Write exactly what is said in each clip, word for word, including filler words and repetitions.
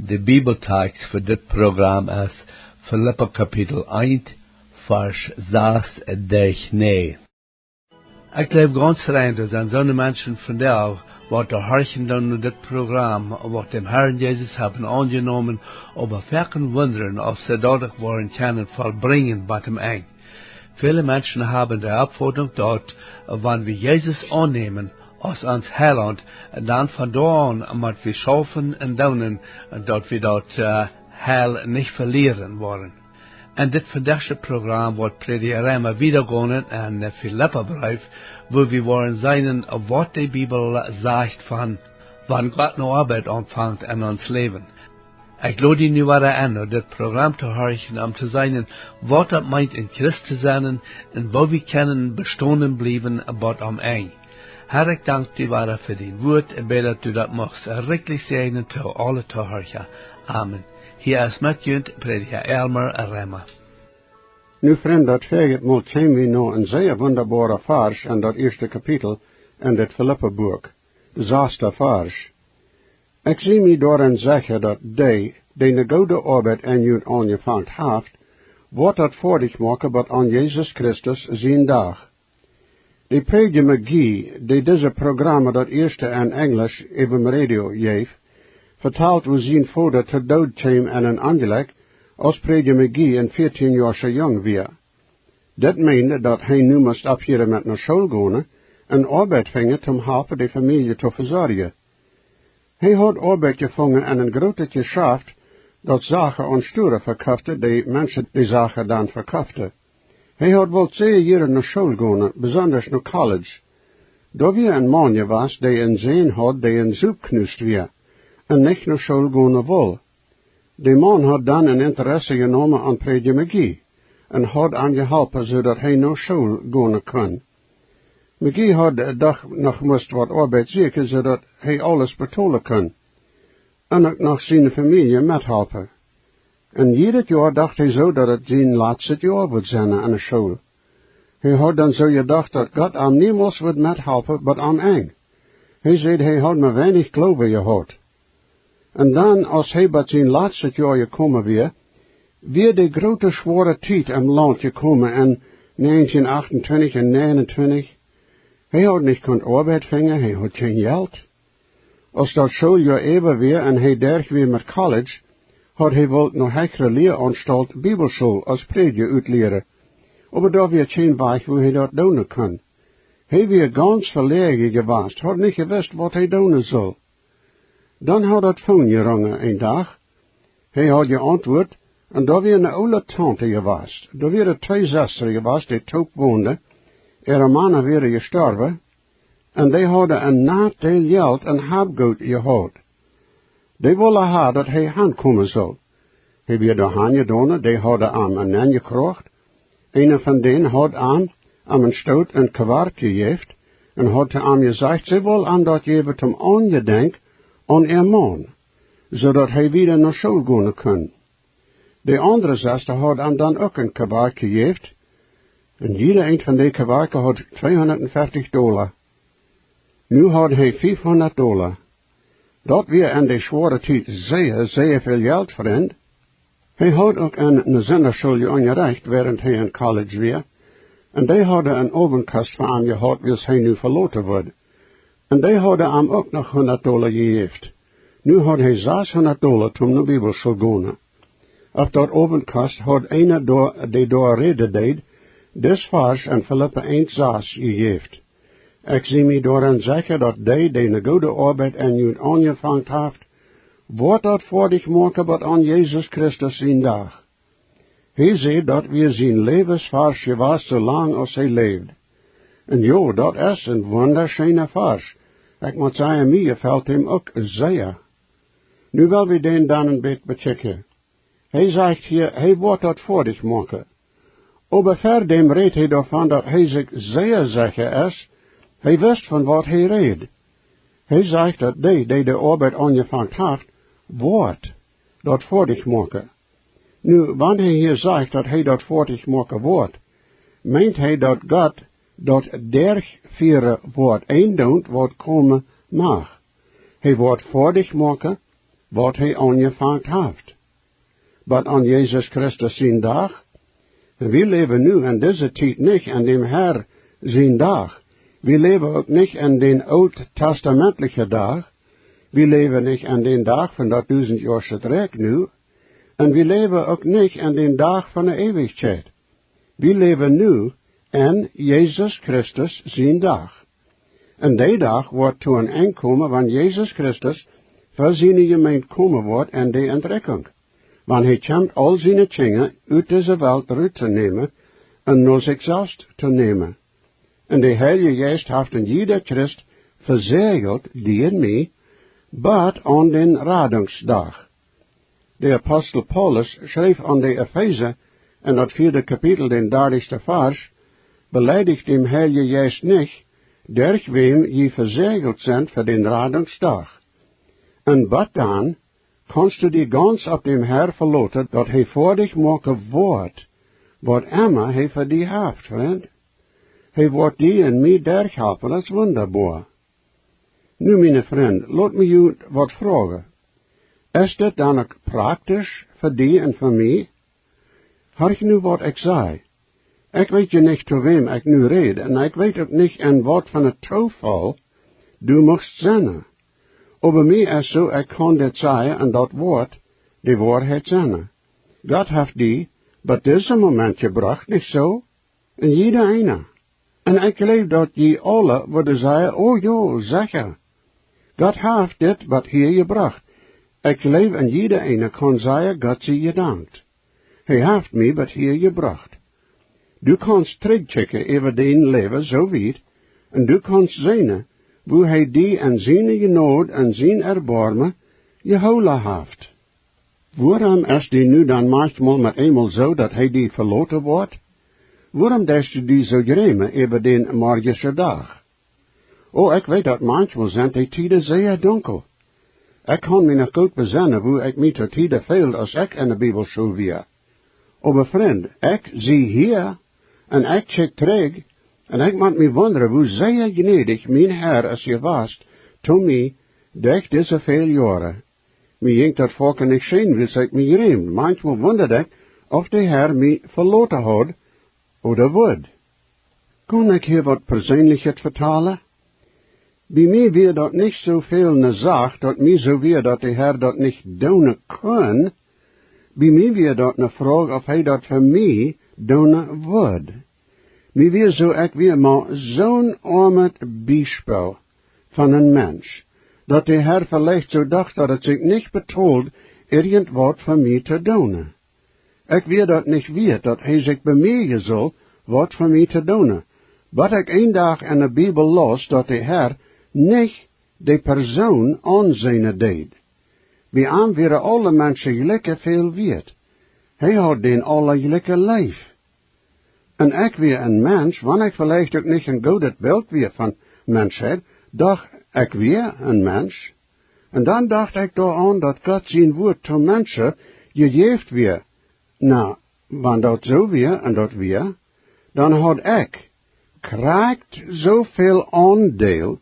De Bibeltext fa dit Program es Filippa Kapitel eent, Varsch sas derch näajen. Ekj jleew gaunz rein, daut sent soone Menschen vondoag, waut doa horchen dan no dit Program, waut dän Harn Jesus haben aunjenomen, oba foaken wundren, auf see daut uk woaren kjennen vollbrinjen bat dem Enj. Väle Menschen haben de Oppfassung, daut, wan wie Jesus aunnämen aus ons Heilaunt, dan von doa aun mott wie schaufen un doonen, daut wie daut, äh, Heil nich velieren woaren. En dit vondoagsche Program woat Prädja Reimer wieda gonen en dän Filippabreef, wua wie woaren seenen, waut de Bibel sajcht von, wan Gott ne Oabeit aunfangt en ons Läwen. Ekj lod die nu wada en, no dit Program to horchen, om to seenen, waut daut meent, een Christ to sennen un woo wie kjennen bestonen bliewen bat aum Enj. Herr, ekj dank die wada fa dien Wuat un bäd, daut du daut muchst rikjlich säajnen to aule Tohorcha. Amen. Hia es met junt Prädja Elmer Reimer. Nu, Frind, daut värje Mol kjeem wie no een sea wundaboara Varsch en daut ieeschte Kapitel en daut Filippa-Buak, sasta Varsch. Ekj sie mie doaraun secha, daut dee, dee ne goode Oabeit en junt aunjefangen haft, woat daut foadich moaken bat aun Jesus Christus sien Dach. De Prädja McGee, dee dise Programme daut ieeschte en Enjlisch äwa Radio jeef, vetalt, woo sien Voda to Doot kjeem en een Onjlekj, aus Prädja McGee een vieetienjoascha Jung wia. Dit meend, daut hee nu must opphieren met no School gonen un Oabeit finjen, om halpen de Famielje to vesorjen. Hee haud Oabeit jefungen en een grootet Jeschaft, daut Sachen aun Stua vekofte, dee Menschen dee Sachen dan vekoften. Hee haud wult sea jieren no School gonen, besondasch no College. Doa wia een Maun jewast, dee een Sän haud, dee een Suupknust wia, un nich no School gonen wull. De Maun haud dan een Interesse jenomen aun Prädja McGee un haud am jeholpen, soo daut hee no School gonen kunn. McGee haud doch noch must waut Oabeit sieekjen, soo daut hee aules betolen kunn, un uk noch siene Famielje methalpen. Un jiedet Joa docht hee soo, daut et sien latstet Joa wudd sennen aun de School. Hee haud dan soo jedocht, daut Gott am niemols wudd methalpen bat aum Enj. Hee säd, hee haud mau weinich Gloowen jehaut. Un dan, aus hee bat sien latstet Joa jekomen wia, wia de groote schwoare Tiet em Launt jekomen en näajentieen achtuntwintich un näajenuntwintich. Hee haud nich kunt Oabeit finjen, hee haud kjeen Jelt. Aus daut Schooljoa äwa wia un hee derch wia met College, haud hee wult no hechre Lieraunstalt Bibelschool aus Prädja utlieren. Oba doa wia kjeen Wajch, woo hee daut doonen kunn. Hee wia gaunz veläajen jewast, haud nich jewist, waut hee doonen sull. Dan haud daut Phone jerungen een Dach. Hee haud jeauntwuat, un doa wia ne oole Taunte jewast. Doa wieren twee Sestren jewast, dee toop wonden. Äare Mana wieren jestorwen, un dee hauden een nat Deel Jelt un Habgoot jehaut. Dee wullen haben, daut hee hankomen sull. Hee wia doa han jedonen, dee hauden am enenjekroacht. Eena von dän haud am, am een Stoot un Kwark jejäft un haud to am jesajcht, see wull am daut jäwen toom Aunjedenkj aun äa Maun, soo daut hee wieda no School gonen kunn. De aundre Sesta haud am dan uk een Kwark jejäft, un jieda eent von dee Kwarken haud tweehundatfeftich Dolla. Nu haud hee fiefhundat Dolla. Daut wia en de schwoare Tiet sea, sea väl Jelt, Frind. Hee haud uk en ne Sindachschool jeunjarecht, wäarent hee en College wia, un dee hauden een Owentkost fa am jehaut, wiels hee nu veloten wudd. Un dee hauden am uk noch hundat Dolla jejäft. Nu haud hee sashundat Dolla toom no Bibelschool gonen. Opp daut Owentkost haud eena doa, dee doa räden deed, dis Varsch en Filippa eent sas jejäft: Ekj sie mie doaraun secha, daut dee, dee ne goode Oabeit en junt aunjefangen haft, woat daut foadich moaken bat aun Jesus Christus sien Dach. Hee säd, daut wia sien Läwensvarsch jewast, soo lang aus hee läwd. Un jo, daut es een wundascheena Varsch. Ekj mott sajen, mie jefelt dee uk sea. Nu well wie dän dan een bät bekjikjen. Hee sajcht hia, hee woat daut foadich moaken. Oba ver däm räd hee doavon, daut hee sikj sea secha es, hee wist, von waut hee räd. Hee sajcht, daut dee, dee de Oabeit aunjefangen haft, woat daut foadich moaken. Nu, wan hee hia sajcht, daut hee daut foadich moaken woat, meent hee, daut Gott daut derchfieren woat, endoont, waut komen mach. Hee woat foadich moaken, waut hee aunjefangen haft. Bat aun Jesus Christus sien Dach. Un wie läwen nu en dise Tiet nich en däm Herr sien Dach. Wie läwen uk nich en dän ooltestamentlichen Dach. Wie läwen nich en dän Dach von daut dusentjoasche Rikj nu. Un wie läwen uk nich en dän Dach von de Eewichkjeit. Wie läwen nu en Jesus Christus sien Dach. Un dee Dach woat to een Enj komen, wan Jesus Christus fa siene Jemeent komen woat en de Entrikjunk. Wan hee kjemt aul siene Kjinja ut dise Welt rut to nämen un no sikj selfst to nämen. Un de Heilje Jeist haft een jieda Christ vesieejelt, die un mie, bat aun dän Radungsdach. De Apostel Paulus schreef aun de Efeesa en daut vieede Kapitel, dän dartichsten Varsch: Beleidicht dän Heiljen Jeist nich, derch wäm jie vesieejelt sent fa dän Radungsdach. Un bat dan kaust du die gaunz opp dän Herr veloten, daut hee fa die moaken woat, waut emma hee fa die haft, Frind. Hee woat die un mie derchhalpen, daut es wundaboa. Nu, miene Frind, lot mie junt waut froagen. Es dit dan uk praktisch fa die un fa mie? Horch nu, waut ekj saj. Ekj weet je nich, to wäm ekj nu räd, un ekj weet uk nich, en waut von een Toofall du muchst sennen. Oba mie es soo, ekj kaun dit sajen, un daut woat de Woarheit sennen. Gott haft die bat disen Moment jebrocht, nich soo? Un jieda eena. Un ekj jleew, daut jie aule wudden sajen: O jo, secha. Gott haft die bat hia jebrocht. Ekj jleew, un jieda eena kaun sajen: Gott sie jedankt. Hee haft mie bat hia jebrocht. Du kaust trigjkjikjen äwa dien Läwen soo wiet, un du kaust seenen, woo hee die en siene Jnod un sien Erboarmen jehoolen haft. Wuarom es die nu dan maunchmol met eemol soo, daut hee die veloten woat? Wuarom deist du die soo jrämen äwa dän morjischen Dach? O, ekj weet, daut maunchmol sent de Tieden sea dunkel. Ekj kaun mie noch goot besennen, woo ekj mie to Tieden feeld, aus ekj en de Bibelschool wia. Oba Frind, ekj sie hia, un ekj kjikj trigj, un ekj mott mie wundren, woo sea jnädich mien Herr es jewast to mie derch dise väl Joaren. Mie jinkj daut foaken nich scheen, wiels ekj mie jrämd. Maunchmol wundad ekj, auf de Herr mie veloten haud ooda wudd. Kaun ekj hia waut Perseenlichet vetalen? Bie mie wia daut nich soo väl ne Sach, daut mie soo wia, daut de Herr daut nich doonen kunn. Bie mie wia daut ne Froag, auf hee daut fa mie doonen wudd. Mie wia soo, ekj wia mau soon oamet Biespel von een Mensch, daut de Herr veleicht soo docht, daut et sikj nich betold, irjentwaut fa mie to doonen. Ekj wia daut nich wieet, daut hee sikj bemieejen sull, waut fa mie to doonen. Bat ekj een Dach en de Bibel laus, daut de Herr nich de Persoon aunseenen deed. Bie am wieren aule Menschen jlikj väl wieet. Hee haud dän aule jlikj leef. Un ekj wia een Mensch, wan ekj veleicht uk nich een goodet Bilt wia von Menschheit, doch ekj wia een Mensch. Un dan docht ekj doaraun, daut Gott sien Wuat to Menschen jejäft wia. Na, wan daut soo wia, un daut wia, dan haud ekj krakjt soo väl Aundeel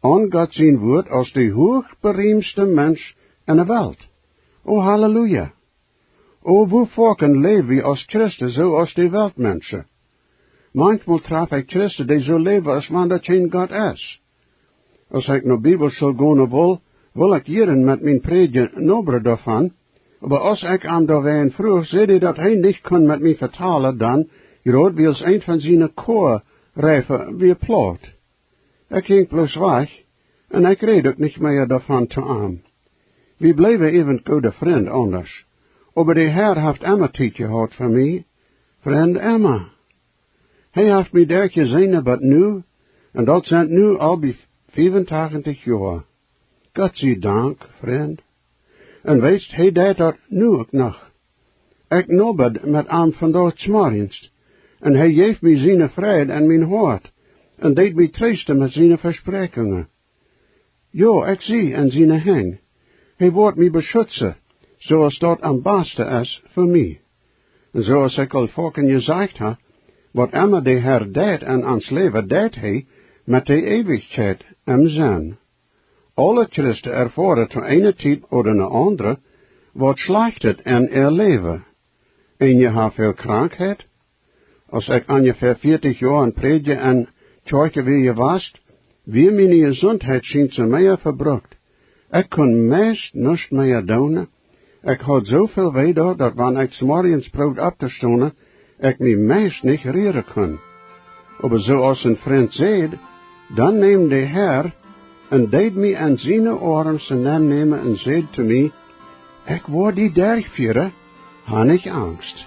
aun Gott sien Wuat aus de huachberiemste Mensch en de Welt. O, Halleluja! O, woo foaken läw wie aus Christen soo aus de Weltmenschen? Maunchmol traf ekj Christen, dee soo läwen, aus wan doa kjeen Gott es. Aus ekj no Bibelschool gonen wull, wull ekj jieren met mien Prädja nobra doavon, oba aus ekj am doawäajen fruach, säd hee, daut hee nich kunn met mie vetalen, dan, jrod wiels eent von siene Koareifen wia plaut. Ekj jinkj bloos wajch, un ekj räd uk nich mea doavon to am. Wie bleewen äwent goode Frind aundasch, oba de Herr haft emma Tiet jehaut fa mie, Frind, emma. Hee haft mie doa jeseenen bat nu, un daut sent nu aul bie fiefuntachentich Joa. Gott sie Dank, Frind. Un weetst, hee deit daut nu uk noch. Ekj nobad met am vondoag 's morjens, un hee jeef mie siene Freid en mien Hoat, un deed mie treesten met siene Vespräakjungen. Jo, ekj sie en siene Henj. Hee woat mie beschutzen, soo aus daut aum basten es fa mie. Un soo aus ekj aul foaken jesajcht hab, waut emma de Herr deit en ons Läwen, deit hee met de Eewichkjeit em Senn. Aule Christen erfoaren to eene Tiet ooda ne aundre waut Schlajchtet en äa Läwen. Eenje haben väl Krankheit. Aus ekj onjefäa vieetich Joa aum Prädjen en Kjoakj wia jewast, wia miene Jesuntheit schient soo mea vebrukt. Ekj kunn meist nuscht mea doonen. Ekj haud soo väl Wee doa, daut wan ekj 's Morjens proowd opptostonen, ekj mie meist nich rieren kunn. Oba soo aus een Frint säd, dan neem de Herr un deed mie en siene Oarms nenämen un säd to mie: "Ekj woa die derchfieren, ha nich Angst."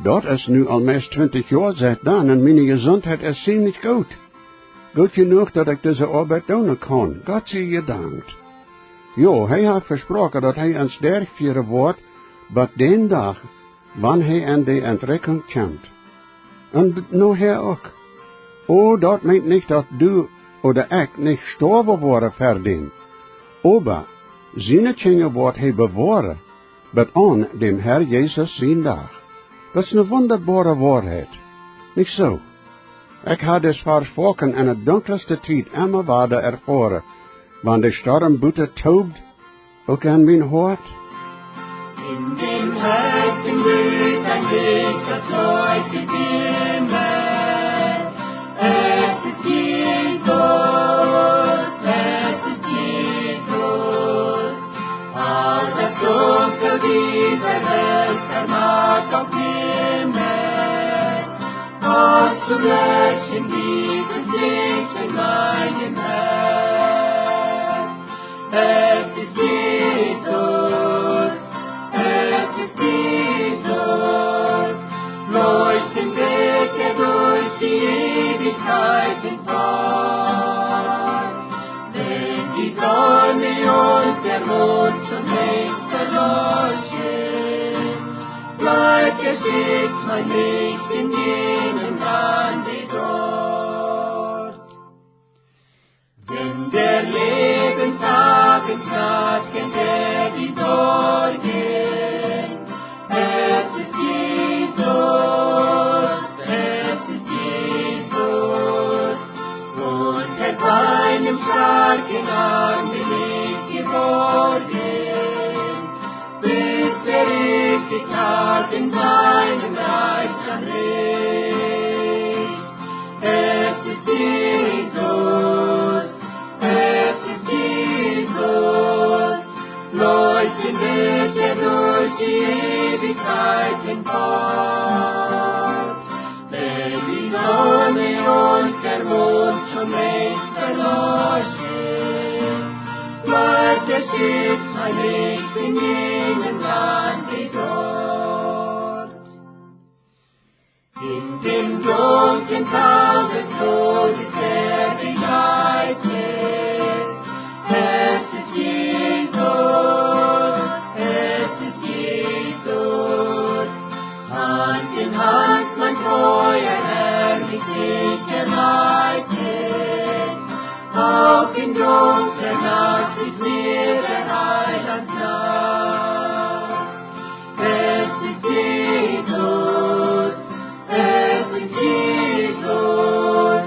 Daut es nu aul meist twintich Joa siet dan un miene Jesuntheit es ziemlich goot. Goot jenuach, daut ekj dise Oabeit doonen kaun. Gott sie jedankt. Jo, hee haft vesproaken, daut hee ons derchfieren woat, bat dän Dach, wan hee en de Entrikjunk kjemt. Un nohäa uk. O, daut meent nich, daut du ooda ekj nich stoawen woaren ver däm. Oba siene Kjinja woat hee bewoaren, bat aun däm Herr Jesus sien Dach. Daut es ne wundaboare Woarheit. Nich soo? Ekj ha dis Varsch foaken en de dunkelste Tiet emma wada erfoaren, wan de Storm buten toobt, uk en mien Hoat. In dem Herzen blüht ein Licht, das leuchtet immer. Es ist Jesus, es ist Jesus. All das Dunkel dieser Welt vermag auf nimmer auszulöschen, dieses Licht in meinem Herz. Es ist Jesus, es ist Jesus, leuchten wird er durch die Ewigkeit hinfort. Wenn die Sonne und der Mond schon längst verloschen, bleibt der Stets mein Licht in jenem Lande dort. Wenn der Lebensabend naht, kennt er die Sorgen. Es ist Jesus, es ist Jesus. Unter seinem starken Arm bin ich geborgen, bis der ewige Tag in seinem Reich anbricht. Es ist Jesus, es ist Jesus, leuchten wird er durch die Ewigkeit hinfort. Wenn die Sonne und der Mond schon längst verloschen, bleibt der Stets mein Licht in jenem Lande dort. In dem dunklen Tal des Todes er begleitet. Es ist Jesus, es ist Jesus. Hand in Hand mein treuer Herr mich sicher leitet. Auch in dunkler Nacht ist mir der Heiland nah. Es ist Jesus, es ist Jesus,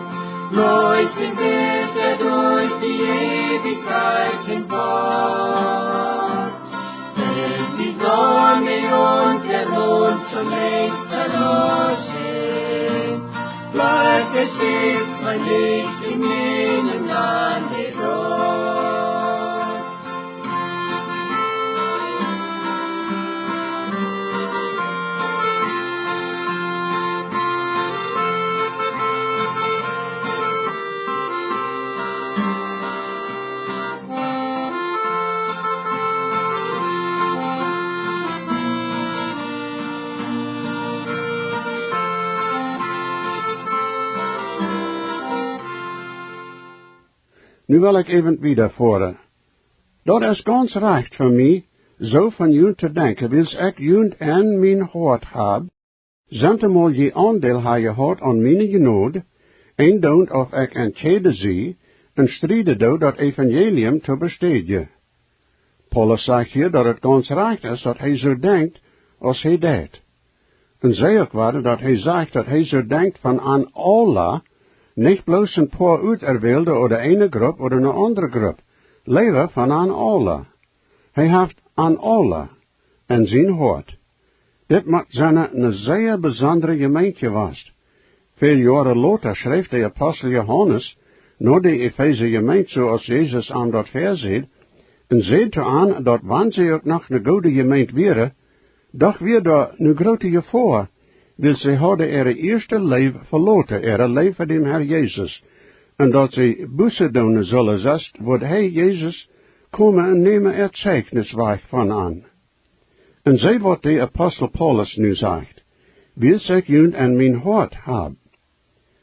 leuchten wird er durch die Ewigkeit hinfort. Wenn die Sonne und der Mond schon längst verloschen, bleibt der Stets mein Licht in jenem Lande dort. Nu well ekj äwent wieda foaren. Daut es gaunz rajcht fa mie, soo von junt to denkjen, wiels ekj junt en mien Hoat hab, sent emol jie Aundeel ha jehaut aun miene Jnod, endoont auf ekj en Kjäden sie, un strieden doo daut Evangelium to bestädjen. Paulus sajcht hia, daut et gaunz rajcht es, daut hee soo denkjt, aus hee deit. Un see uk wieda, daut hee sajcht, daut hee soo denkjt von an aula, nich bloos een poa Uterwälde ooda eene Grupp ooda ne aundre Grupp. Leewa von an aula. Hee haft an aula en sien Hoat. Dit mott sennen ne sea besondre Jemeent jewast. Väl Joaren lota schreef de Apostel Johanes no de Efeesa Jemeent, soo aus Jesus am daut väasäd, un säd to an, daut wan see uk noch ne goode Jemeent wieren, doch wia doa ne groote Jefoa, wiels see hauden äare ieeschte Leew veloten, äare Leew fa däm Herr Jesus, un daut see Buße doonen sullen, sest wudd hee, Jesus, komen un nämen äa Zeichnis wajch von an. Un see waut de Apostel Paulus nu sajcht: Wiels ekj junt en mien Hoat hab.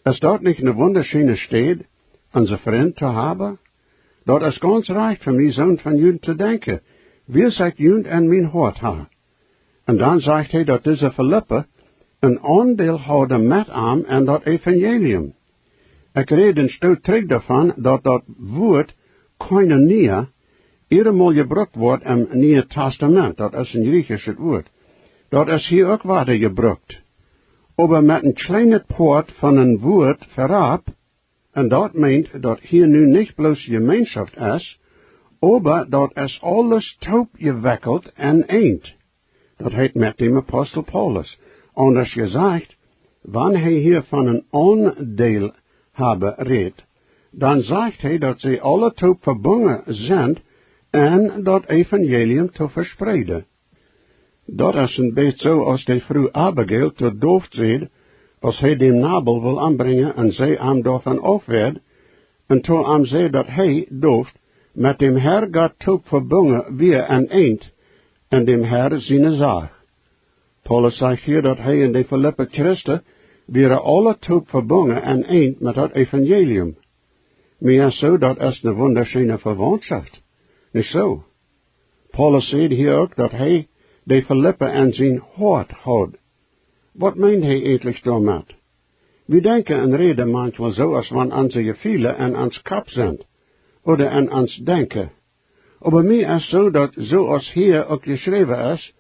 Es daut nich ne wundascheene Städ, onse Frind to haben? Daut es gaunz rajcht fa mie, soont von junt to denkjen, wiels ekj junt en mien Hoat hab. Un dan sajcht hee, daut dise Filippa een Aundeel hauden met am en daut Evangelium. Ekj räd een Stoot trigj doavon, daut daut Wuat Koinonia eenmol jebrukt woat em Nieen Tastament. Daut es een griechischet Wuat. Daut es hia uk wada jebrukt, oba met een kjleenet Poat von een Wuat verrap. Un daut meent, daut hia nu nich bloos Jemeenschoft es, oba daut es aules toopjewekjelt en eent. Daut heet met däm Apostel Paulus. Aundasch jesajcht, wan hee hia von een Aundeel haben rät, dan sajcht hee, daut see aule toop vebungen sent en daut Evangelium to vespreeden. Daut es een bät soo aus de Fru Abigail to David säd, aus hee däm Nabal wull ombrinjen un see am doavon aufwäad, un to am säd, daut hee, David, met däm Herr Gott toop vebungen wia en eent en däm Herr siene Sach. Paulus sajcht hia, daut hee un de Filippa Christen wieren aule toop vebungen en eent met daut Evangelium. Mie es soo, daut es ne wundascheene Vewauntschoft, nich soo? Paulus säd hia uk, daut hee de Filippa en sien Hoat haud. Waut meent hee eejentlich doamet? Wie denkjen un räden manchmol soo, aus wan onse Jefeelen en ons Kopp sent, ooda en ons Denkjen. Oba mie es soo, daut soo aus hia uk jeschräwen es,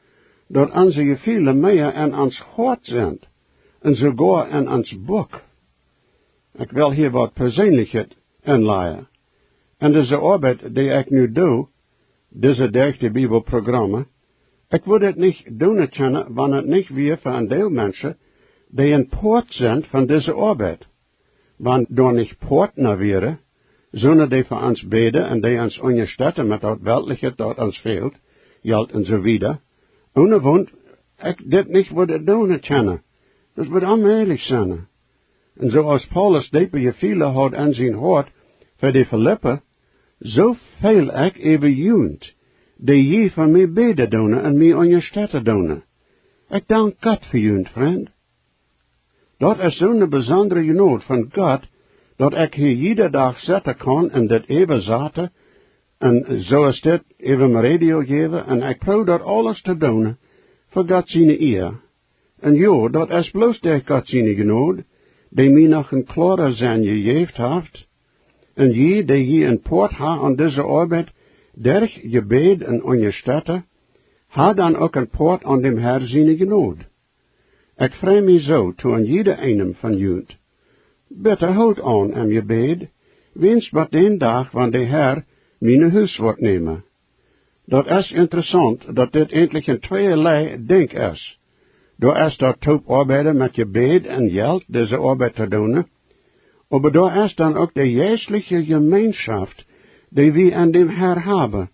daut onse Jefeelen mea en ons Hoat sent, un soogoa en ons Buak. Ekj well hia waut Perseenlichet enlajen. En dise Oabeit, dee ekj nu doo, dise derch de Bibelprogrammen, ekj wudd et nich doonen kjennen, wan et nich wia fa een Deel Menschen, dee een Poat sent von dise Oabeit. Wan doa nich Partner wieren, soone dee fa ons bäden un dee ons unjastetten met daut Weltliche, daut ons fält, Jelt un soo wieda, oone wudd ekj dit nich wudd doonen kjennen. Daut wudd onmäajlich sennen. Un soo aus Paulus deepe Jefeelen haud en sien Hoat fa de Filippa, soo feel ekj äwa junt, dee jie fa mie bäden doonen un mie unjastetten doonen. Ekj dank Gott fa junt, Frind. Daut es soone besondre Jnod von Gott, daut ekj hia jieda Dach setten kaun un dit äwasaten, un soo aus dit äwa mien Radio jäwen, un ekj proow daut aules to doonen fa Gott siene Iea. Un jo, daut es bloos derch Gott siene Jnod, dee mie noch een kloaren Senn jejäft haft, un jie, dee jie een Poat haben aun dise Oabeit, derch Jebäd un Unjastetten, haben dan uk een Poat aun däm Herr siene Jnod. Ekj frei mie soo to een jieda eenem von junt. Bitte hoolt aun em Jebäd, wiens bat dän Dach, wan de Herr mie no Hus woat nämen. Daut es interessaunt, daut dit eejentlich een tweealei Dinkj es. Doa es daut toop oabeiden met Jebäd un Jelt, dise Oabeit to doonen, oba doa es dan uk de jeistliche Jemeenschoft, dee wie en däm Herr haben,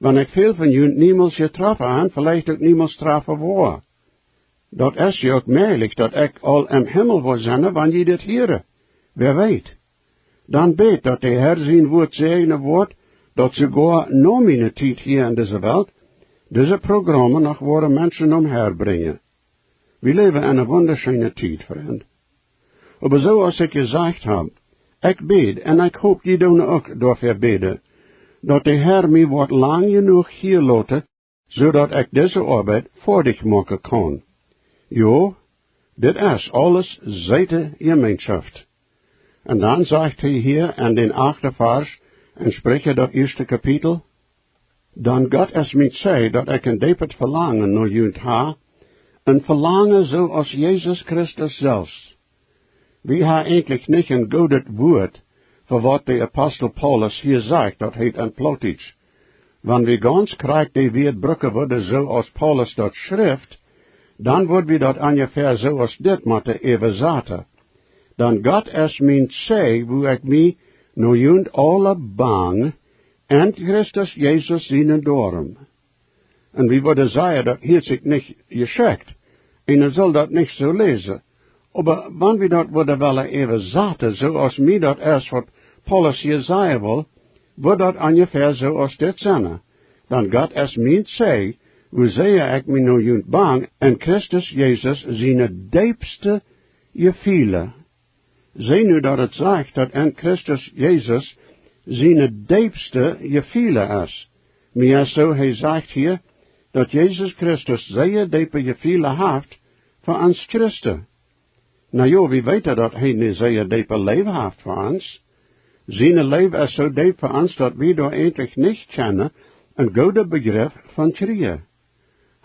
wan ekj väl von junt niemols jetroffen hab, veleicht uk niemols troffen woa. Daut es je uk mäajlich, daut ekj aul em Himmel woa sennen, wan jie dit hieren. Wäa weet? Dan bät, daut de Herr sien Wuat säajnen woat, daut soogoa no miene Tiet hia en dise Welt, dise Programmen noch woaren Menschen nom Herr brinjen. Wie läwen en eene wundascheene Tiet, Frind. Oba soo aus ekj jesajcht hab, ekj bäd un ekj hop, jie doonen uk doafäa bäden, daut de Herr mie woat lang jenuach hia loten, soo daut ekj dise Oabeit foadich moaken kaun. Jo, dit es aules seete Jemeenschoft. Un dan sajcht hee hia en dän achten Varsch en Spricha, daut ieeschte Kapitel: Dan Gott es mien Zeij, daut ekj een deepet Velangen no junt hab, een Velangen soo aus Jesus Christus selfst. Wie haben eejentlich nich een goodet Wuat fa waut de Apostel Paulus hia sajcht, daut heet en Plautdietsch. Wan wie gaunz krakjt dee Wieed brucken wudden, soo aus Paulus daut schrift, dan wudd wie daut onjefäa soo aus dit motten äwasaten: Dan Gott es mien Zeij, woo ekj mie no junt aula bang, en Christus Jesus sienen doarom. Un wie wudden sajen, daut hieet sikj nich jeschekjt, un eena saul daut nich soo läsen. Oba wan wie daut wudden wellen äwasaten, soo aus mie daut es, waut Paulus hia sajen well, wudd daut onjefäa soo aus dit sennen: Dan Gott es mien Zeij, woo sea ekj mie no junt bang, en Christus Jesus siene deepste Jefeelen. See nu, daut et sajcht, daut en Christus Jesus siene deepste Jefeelen es. Mie es soo, hee sajcht hia, daut Jesus Christus sea deepe Jefeelen haft fa ons Christen. Na jo, wie weeten, daut hee ne sea deepe Leew haft fa ons. Siene Leew es soo deep fa ons, daut wie doa eejentlich nich kjennen een gooden Bejrip von kjrieen.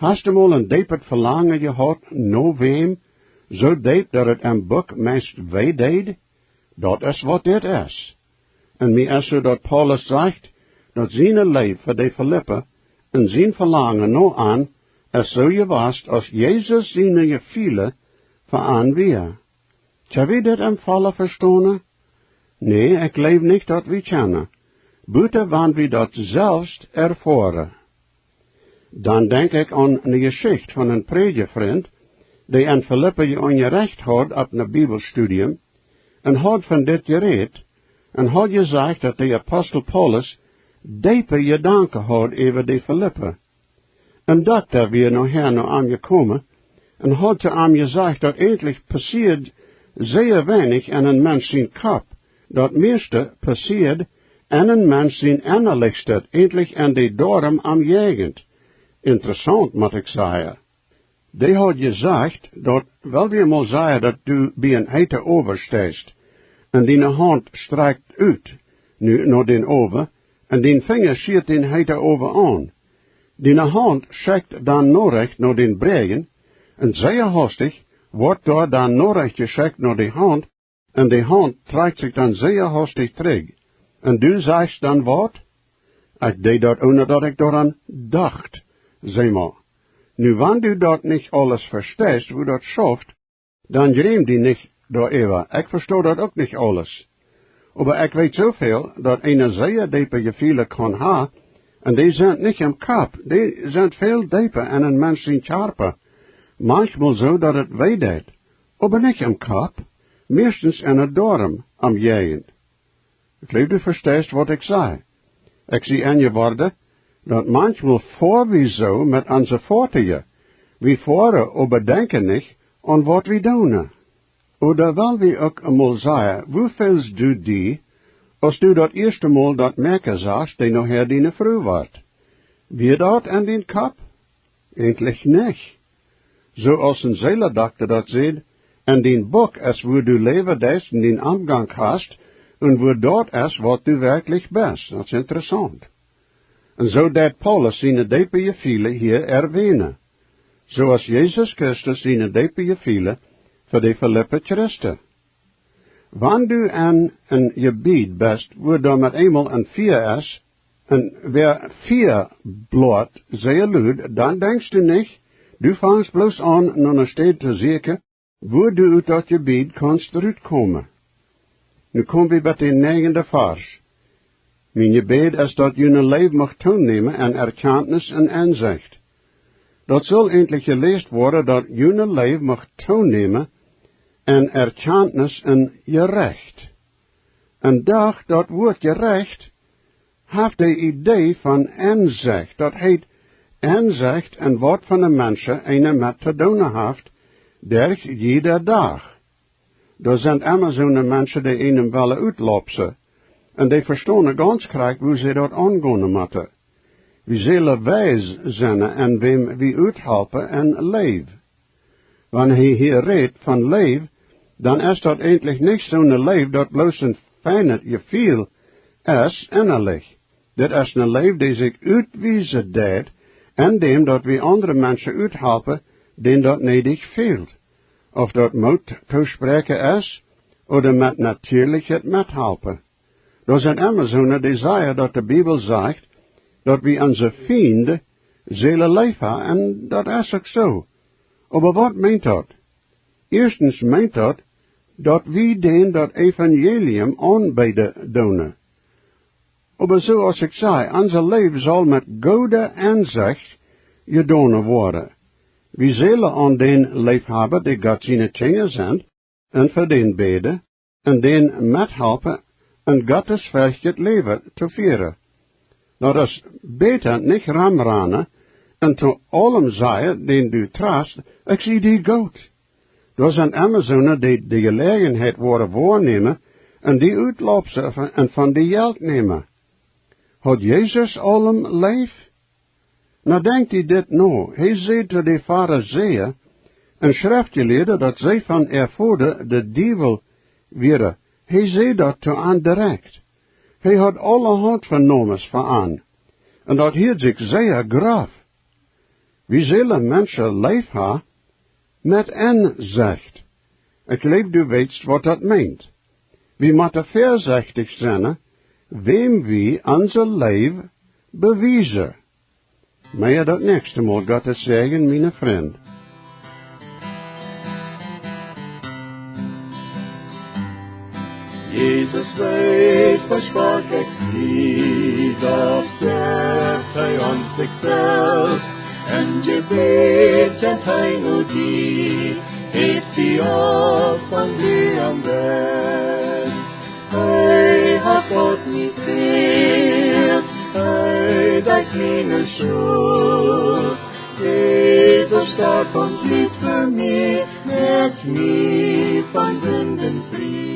Hast du mol een deepet Velangen jehaut no wäm, soo deep, daut et em Buck meist wee deed? Daut es waut dit es. Un mie es soo, daut Paulus sajcht, daut siene Leew fa de Filippa un sien Velangen no an es soo jewast, aus Jesus siene Jefeelen fa an wia. Kjenn wie dit em vollen vestonen? Nä, ekj jleew nich, daut wie kjennen, buta wan wie daut selfst erfoaren. Dan denkj ekj aun ne Jeschicht von een Prädjafrint, dee en Filippa jeunjarecht haud opp een Bibelstudium, un haud von dit jerät, un haud jesajcht, daut de Apostel Paulus deepe Jedanken haud äwa de Filippa. Een Dokta wia nohäa no am jekomen un haud to am jesajcht, daut eejentlich passieed sea weinich en een Mensch sien Kopp. Daut mieeschte passieed en een Mensch sien Ennalichstet, eejentlich en de Doarm om Jäajent. Interessaunt, mott ekj sajen. Dee haud jesajcht, daut, well wie mol sajen, daut du bie een heeten Owen steist, un diene Haunt strakjt ut, nu no dän Owen, un dien Finja schieet dän heeten Owen aun. Diene Haunt schekjt dan Norecht no dän Bräajen, un sea haustich woat doa dan Norecht jeschekjt no de Haunt, un de Haunt trakjt sikj dan sea haustich trigj. Un du sajchst dan waut? Ekj deed daut, onen daut ekj doaraun docht, see mau. Nu, wan du daut nich aules vesteist, woo daut schauft, dan jriem die nich doaräwa. Ekj vesto daut uk nich aules. Oba ekj weet soo väl, daut eena sea deepe Jefeelen kaun haben, un dee sent nich em Kopp, dee sent väl deepa en een Mensch sien Kjarpa. Maunchmol soo, daut et wee deit, oba nich em Kopp, mieeschtens en de Doarm om Jäajent. Ekj jleew, du vesteist, waut ekj saj. Ekj sie enjeworden, daut maunchmol foa wie soo met onse Foatieja. Wie foaren, oba denkjen nich aun waut wie doonen. Ooda well wie uk emol sajen, woo feelst du die, aus du daut ieeschte Mol daut Mäakje sachst, dee nohäa diene Fru wort? Wia daut en dien Kopp? Eejentlich nich. Soo aus een Seeledokta daut sajcht, en dien Buck es, woo du läwen deist un dien Omgank hast, un woo daut es, waut du werkjlich best. Daut es interessaunt. Un soo deit Paulus siene deepe Jefeelen hia erwänen, soo aus Jesus Christus siene deepe Jefeelen fa de Filippa Christen. Wan du en een Jebied best, wua doa met eemol een Fia es, un wäa Fia bloat sea lud, dan denkjst du nich, du fangst bloos aun, no eene Städ to sieekjen, wua du ut daut Jebied kaust rutkomen. Nu kom wie bie dän näajenden Varsch. Mien Jebäd es, daut june Leew mucht toonämen en Erkjantnis un Ensecht. Daut saul eejentlich jeläst woaren, daut june Leew mucht toonämen en Erkjantnis un Jerecht. Un doch, daut Wuat Jerecht haft de Idee von Ensecht. Daut heet, Ensecht en waut fa Menschen eena met to doonen haft, derch jieda Dach. Doa sent emma soone Menschen, dee eenem wellen utlopsen, un dee vestonen gaunz krakjt, woo see daut aungonen motten. Wie sellen weis sennen, en wäm wie uthalpen en Leew. Wan hee hia rät von Leew, dan es daut eejentlich nich soone Leew, daut bloos een feinet Jefeel es ennalich. Dit es eene Leew, dee sikj utwiesen deit, en däm daut wie aundre Menschen uthalpen, dän daut needich fält, auf daut Moot toospräakjen es, ooda met natieelichet Methalpen. Doa sent emma soone, dee sajen, daut de Bibel sajcht, daut wie onse Fiend sellen leef haben, un daut es uk soo. Oba waut meent daut? Ieeschtens meent daut, daut wie dän daut Evangelium aunbeeden doonen. Oba soo aus ekj säd, onse Leew saul met goode Ensecht jedonen woaren. Wie sellen aun dän leef haben, dee Gott siene Kjinja sent, un fa dän bäden, un dän methalpen, een gottesferchtjet Läwen to fieren. Nu, daut es bäta nich romrannen un to aulem sajen, dän du trafst: "Ekj sie die goot." Doa sent emma soone, dee de Jeläajenheit woaren woanämen un die utlaupsen un von die Jelt nämen. Haud Jesus aulem leef? Nu denkj die dit no. Hee säd to de Farisäa un Schreftjelieede, daut see von äa Voda de Diewel wieren. Hee säd daut to an direkt. Hee haud aulahaunt Venomes fa an. Un daut hieed sikj sea groff. Wie sellen Menschen leef haben met Ensecht. Ekj jleew, du weetst, waut daut meent. Wie motten väasechtich sennen, wäm wie onse Leew bewiesen. Mea daut näakjste Mol. Gottes Säajen, miene Frind. Jesus weet, woo schwak ekj sie, doch jeft hee ons sikj selfst. En Jebäd sent hee no die, hebt die opp, wan du am best. Hee haft daut nich fält, hee deit miene Schult. Jesus storf un blift fa mie, moakt mie von Sinden frie.